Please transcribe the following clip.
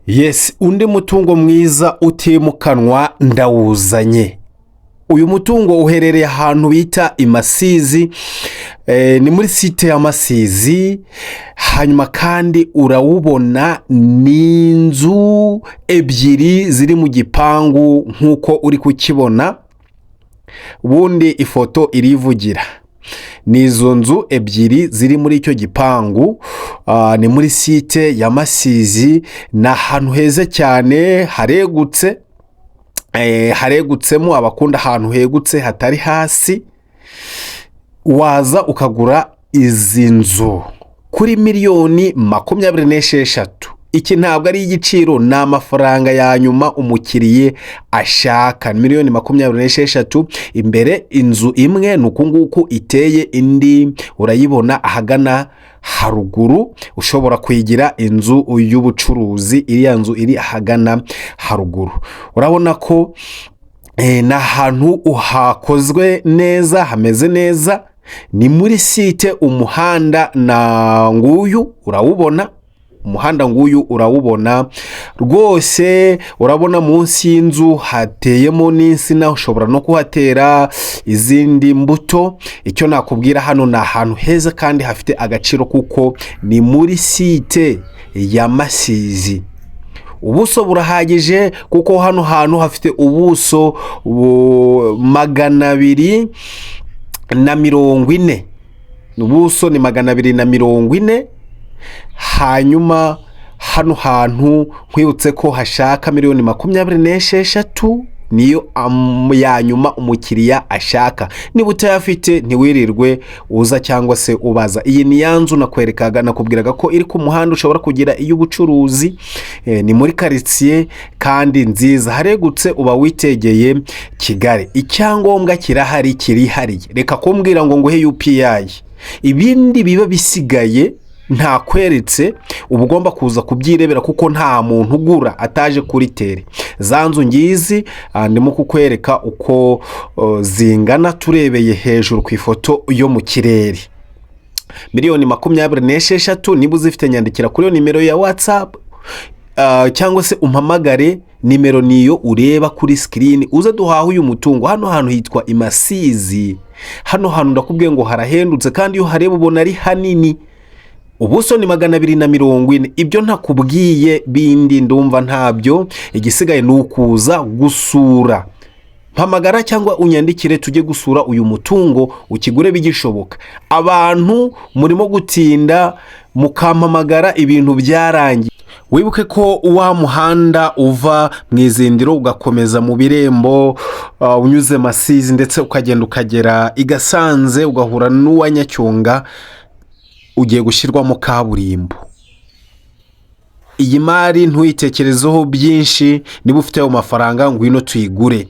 Yes, undi mutungo mwiza utimukanwa ndawuzanye. Uyu mutungo uherereye ahantu bita i Masizi, ni muri site ya Masizi. Hanyuma kandi urawubona, ni inzu ebyiri ziri mu gipangu nk'uko uri kukibona. Ubundi ifoto irivugira. Ni izo nzu ebyiri ziri muri icyo gipangu, ni muri site ya Masizi. Ni ahantu heza cyane haregutse, haregutsemo. Abakunda ahantu hegutse hatari hasi, waza ukagura izi nzu kuri miliyoni 26. Iki ntabwo ari igiciro, ni amafaranga ya nyuma umukiriya ashaka, miliyoni 26. Imbere inzu imwe ni uku nguku iteye, indi urayibona ahagana haruguru, ushobora kuyigira inzu y'ubucuruzi. Iriya nzu iri ahagana haruguru, urabona ko ni ahantu hakozwe neza, hameze neza. Ni muri site, umuhanda na nguyu urawubona, umuhanda nguyu urawubona rwose. Urabona munsi y'inzu hateyemo n'insina, ushobora no kuhatera izindi mbuto. Icyo nakubwira, hano ni ahantu heza kandi hafite agaciro, kuko ni muri site ya Masizi. Ubuso burahagije, kuko hano hantu hafite ubuso 240, ubuso ni 240. Hanyuma hano hantu nkwibutse ko hashaka miliyoni 26, niyo ya nyuma umukiriya ashaka. Niba utayafite, ntiwirirwe uza cyangwa se ubaza. Iyi ni ya nzu nakwerekaga, nakubwiraga ko iri ku muhanda, ushobora kugira iy'ubucuruzi. Ni muri karitsiye kandi nziza, haregutse, uba witegeye Kigali. Icyangombwa kirahari, kirihariye. Reka kumbwira ngo nguhe UPI, ibindi biba bisigaye ntakweretse, uba ugomba kuza kubyirebera, kuko nta muntu ugura ataje kuri terrain. Za nzu ngizi, ndimo kukwereka uko zingana turebeye hejuru ku ifoto yo mu kirere. Miliyoni 26, niba uzifite nyandikira kuri iyo nimero ya WhatsApp cyangwa se umpamagare. Nimero niyo ureba kuri screen, uze duhahe uyu mutungo. Hano hantu hitwa i Masizi. Hano hantu ndakubwiye ngo harahendutse, kandi iyo uhareba ubona ari hanini. Ubuso ni 240. Ibyo ntakubwiye bindi ndumva ntabyo, igisigaye ni ukuza gusura. Mpamagara cyangwa unyandikire tujye gusura uyu mutungo, ukigure bigishoboka. Abantu murimo gutinda, mukampamagara ibintu byarangiye. Wibuke ko wa muhanda uva mu Izindiro ugakomeza mu Birembo, unyuze Masizi, ndetse ukagenda ukagera i Gasanze, ugahura n'uwa Nyacyonga, ugiye gushyirwamo kaburimbo. Iyi mari ntuyitekerezeho byinshi. Niba ufite ayo mafaranga, ngwino tuyigure.